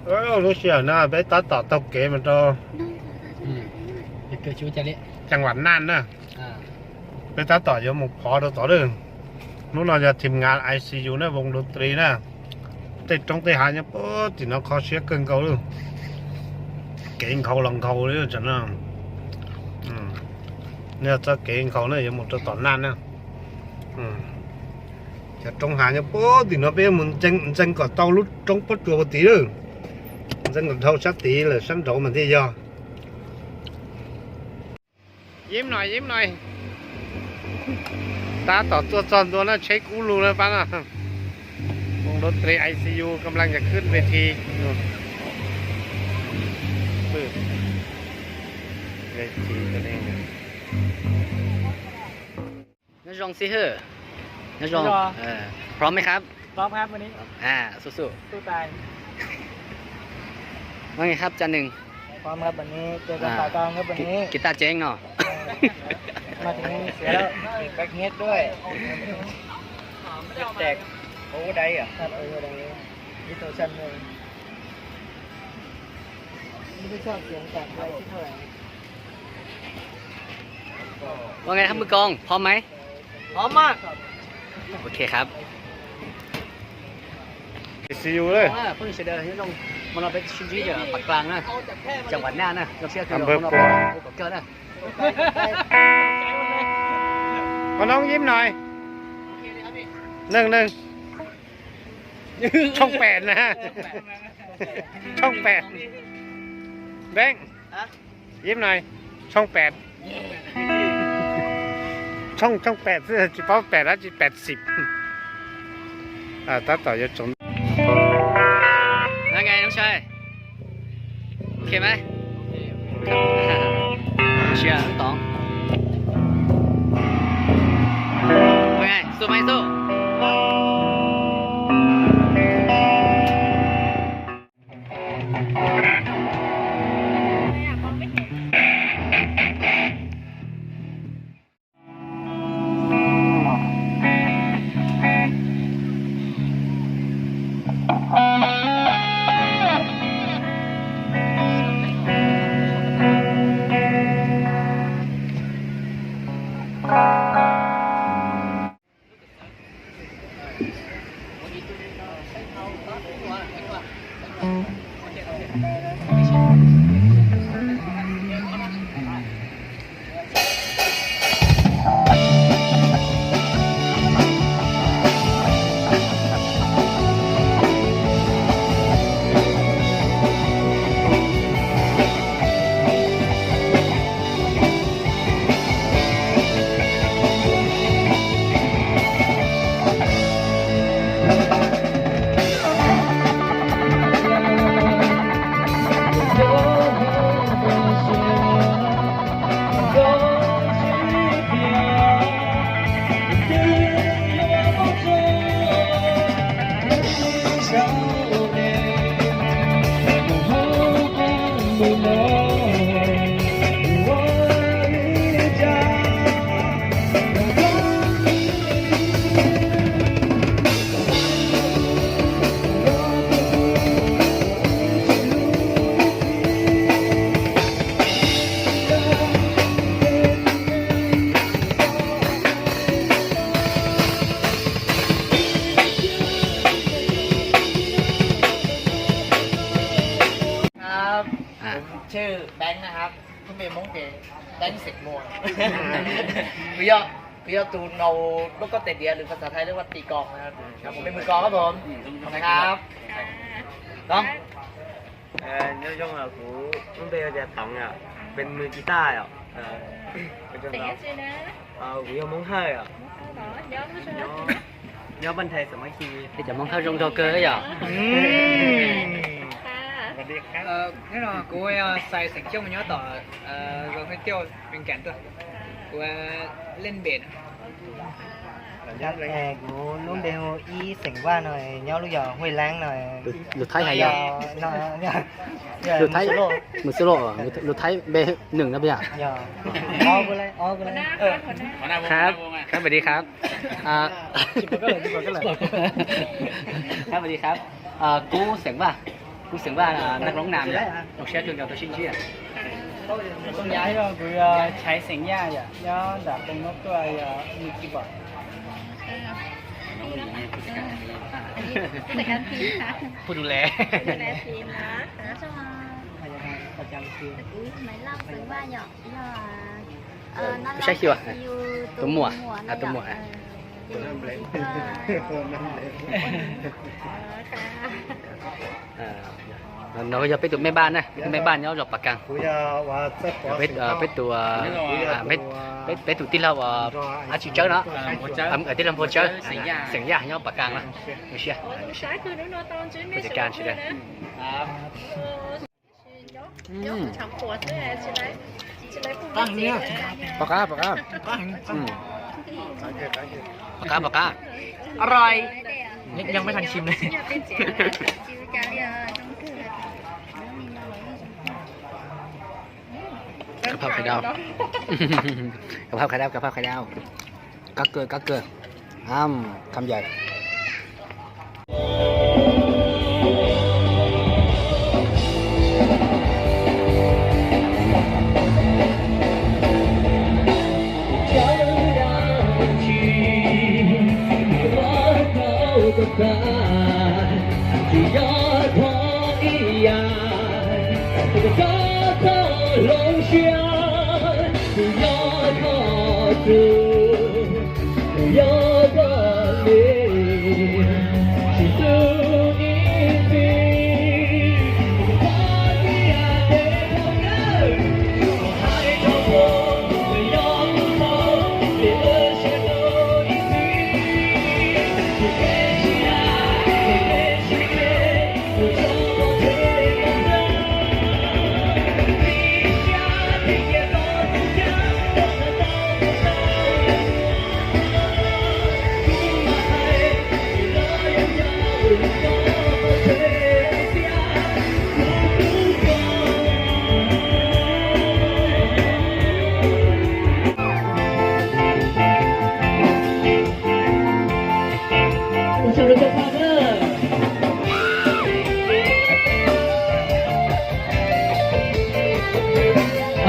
Lub sij hawm no peb tab tom taug kev mus rau Cang Vam Naj na. Peb tab tom yuav mus phov rau tod lawm. Hnub no yog thim ngas I C U na, voos dau tris na. Tej roob tej hav nyob puag tim no kho siab kawg nkaus lawm. Kev nkhaus los nkhaus li tam no. Yog txoj kev nkhaus na yuav mus rau tom Naj na. Cov roob hav nyob puag tim no peb yuav mus ntsees kom tau lub roob pob tsuas puag tid lawm. Ntsees kom dhau sab tid lawm sab nraud mas thiaj yog. Yib no, yib no. Tab tom tuaj txog ntua no tsheb kub lug lawm pab no. Voos dau tris I C U กำลังจะขึ้นเวที เวทีตัวนี้ นายรองสิเฮ้อ นายรอง นายรอง เออ พร้อมไหมครับ พร้อมครับวันนี้ อ่า สู้ๆ สู้ตาย ว่าไงครับจานหนึ่ง พร้อมครับวันนี้เจอกัน อ่า ปากกลางครับวันนี้ กีตาร์เจ๊งเนาะ มาถึงเสียแล้ว มีแบ็คเฮดด้วย แตกโอเวอร์ไดรฟ์เหรอ ครับ โอเวอร์ไดรฟ์ ดิสโทชันด้วย ไม่ได้ชอบเสียงแตกอะไรสักเท่าไหร่ ว่าไงครับมือกลอง พร้อมไหม พร้อมมาก โอเคครับ See you เลย อ่า เพื่อนเสด็จยงมันเราไปชิมที่เดียวปากกลางนะ จังหวัดน่านนะ เราเชื่อคือ อำเภอ เรา ปวก เราเกิดนะ ขอน้องยิ้มหน่อย หนึ่งหนึ่ง ช่องแปดนะ ช่องแปด แบงค์ ยิ้มหน่อย ช่องแปด ช่อง ช่องแปด สิบแปด แล้ว สิบแปด สิบ อ่า ตัดต่อ ยศสม แล้วไงน้องชาย โอเคไหม เชียร์น้องต๋อง ว่าไง สู้ไหม สู้ ครับ อ่า ผมชื่อแบงค์นะครับ เพิ่งไปม้วนเตะ แบงค์เสกมวย คือยอด คือยอดตูนเอาลูกก็เตะเดียหรือภาษาไทยเรียกว่าตีกลองนะครับ ครับ ผมเป็นมือกลองครับผม ขอบคุณครับ น้อง Ơ, nyob zoo, kuv lub npe hu tias Toov yom, pes mus kis taj yom. Kuv yog Hmoob Hawj yom. Nyob Paj Nthe Xam Mab Ki. Cov Hmoob Hawj zoo nraug kawg yom. Nyob no kuv yog Xais xeem Xyooj nyob tom Zos Hwj Tiauj, Vees Kas tuaj. Kuv ua lej npem. Kuv lub npe hu Ib xeem Vaj no, nyob lub zos Hwj Leeb no. Lus Thaib hais yog, lus Thaib, lus Thaib npe nws no yom. Khab, khab, sawv daws khab. Khab, sawv daws khab. Kuv xeem Vaj. Kuv xeem Vaj, naj loob nam yom, zoo siab kawg nkaus tau sib ntsib. Kuv yog Chaiv xeem Yaj yom, nyob nram Poo Noob Tuaj yog New Zealand. Phu du le. Tus saib xyuas, tus muam, tus muam. No yog peb tus me npaj na, peb tus me npaj nyob zos Pas Kaas. Peb tus, peb tus tij laug Ab Tsi Tsawb no, tij laug Npua Tsawb, xeem Yaj nyob Pas Kaas no. Zoo siab. Pom qab, pom qab. Pom qab, pom qab. Oj, roi. Yeej meej thav sim le. Kav phauj khai dau, kav phauj khai dau, kav phauj khai dau. Kab kawg, kab kawg. Kham yawm.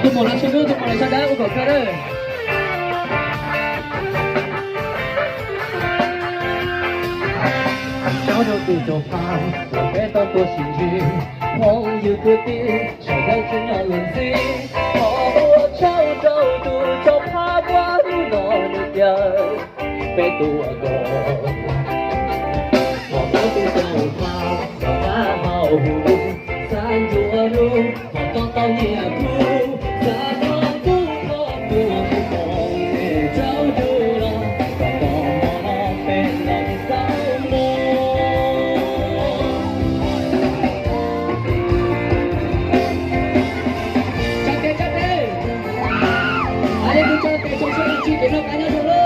Tus muam los sawv daws, tus muam los sawv daws ua kom kawg lawm. Tsaug rau tus cov pab uas peb tau tuaj sib ntsib, phooj ywg kwv tij sawv daws tsim nyog los ntxiv, thov ua tsaug rau tus cov pab uas hnub no nws caw peb tuaj koom. Thov peb tus cov pab uas pab hauv huv xav ntsuas lus, thov tau tau nyiam kuv xav tau kuv thov kuv tus phooj ywg tsaug rau los kom tau mov no peb los tau mloog. Tsa tes, tsa tes. Hais li kuv tsa tes rau sawv daws tsis kev noj qab nyob zoo lawm.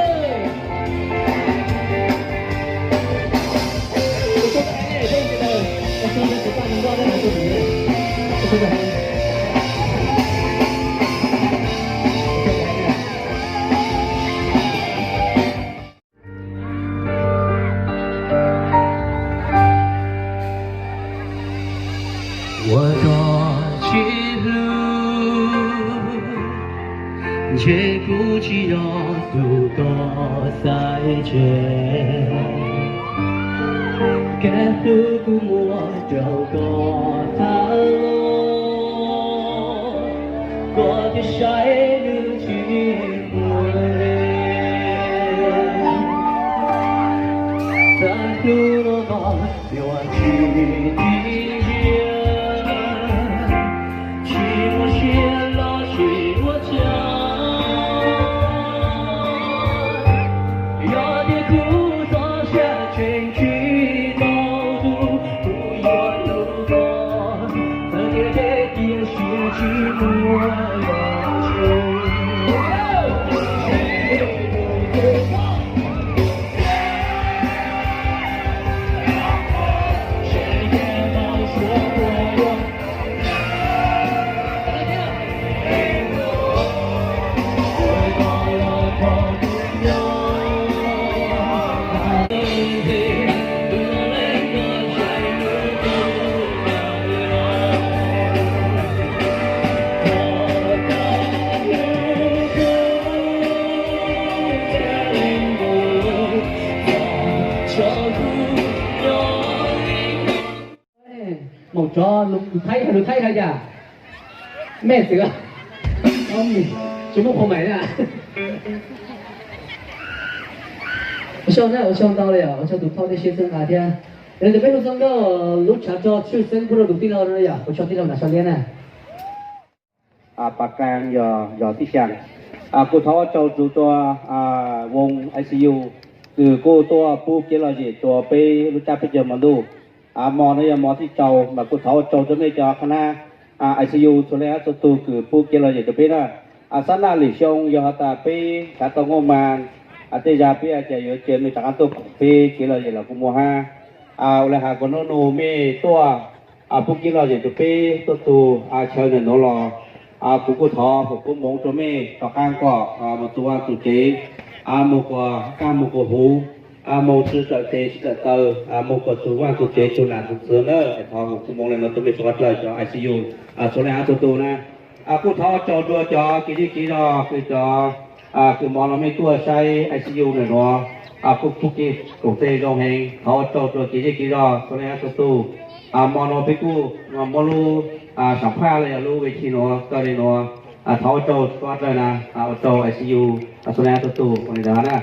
Ua koj tsis hlub, ntshe kuv tsis yog tus koj xaiv tseg. Kev hlub kuv muaj rau koj tag los, koj twb saib nws tsis muaj li. Txaj hnub no koj yuav tsis tiv ziab, tsis muaj siab los sis ua cas. Yog tias kuv txoj sia tseem tsis tau tu, kuv yuav hlub koj txawm tias tej tiam sis tsis muaj yam tseeb. Mus tso lus Thaib, lus Thaib hais cas? Mej xwm, tsis muaj qhua maim na. Ua tsaug na, ua tsaug ntau li os, ua tsaug tus thauj tej siab txhawb nqa thiab. Yog li ntawd peb hu txoj nkauj lub tshav rog tshwj xeeb pub rau tus tij laug no yom, ua tsaug tij laug Nam Sa Liab na. Pas Qaa yog, yog tij Xyaa. Kuv thov ua tsaug tus tua voos I C U kws kuj tuaj pub kev lom zem rua peb lub tsab peb caug hmo ntuj. Hmo no yog hmo thib rau mas kuj thov ua tsaug rua mej cov qhab nab I C U txhua leej txhua tug kws pub kev lom zem rua peb na. Xab naj lwm xyoo yog has tas peb xav tau nkauj mas, tej zag peb cas yuav cia mej rov qaab tuaj koom peb kev lom zem los kuj muaj hab. Ua le has kuas nub nua mej tuaj pub kev lom zem rua peb tuaj tug chaw ntawm nuav los, kuv kuj thov foom koob moov rua mej rov qaab kom moog txug vaaj txug tsev, moog kuas kaaj moog kuas huv, moog tsi tawm tes tsi tawm taw, moog kuas txug vaaj txug tsev txug nam txug txwv na. Thov foom koob moov le nuav rua mej txhua dlawg cov I C U txhua leej txhua tug na. Kuj thov ua tsaug rua cov kev zej kev zog kws cov kws hmo no mej tuaj saib I C U ntawm nuav, kuj pub kev koom tes zoo heev. Thov ua tsaug rua kev zej kev zog txhua leej txhua tug. Hmo no peb kuj muab lub sam phaj los yog lub ves thib nuav kaw le nuav. Thov ua tsaug txhua dlawg na, ua tsaug I C U txhua leej txhua tug ua le ntawd na.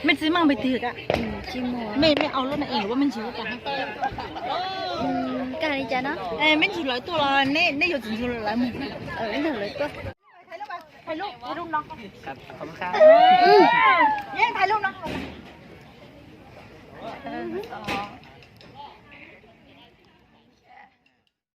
Mej txiv maaj pem twg? Mej, mej au lub na es lub mej ntsis lub tas. Mej ntsis lawv tuaj los neb, neb yuav txiv ntsis lawv mus.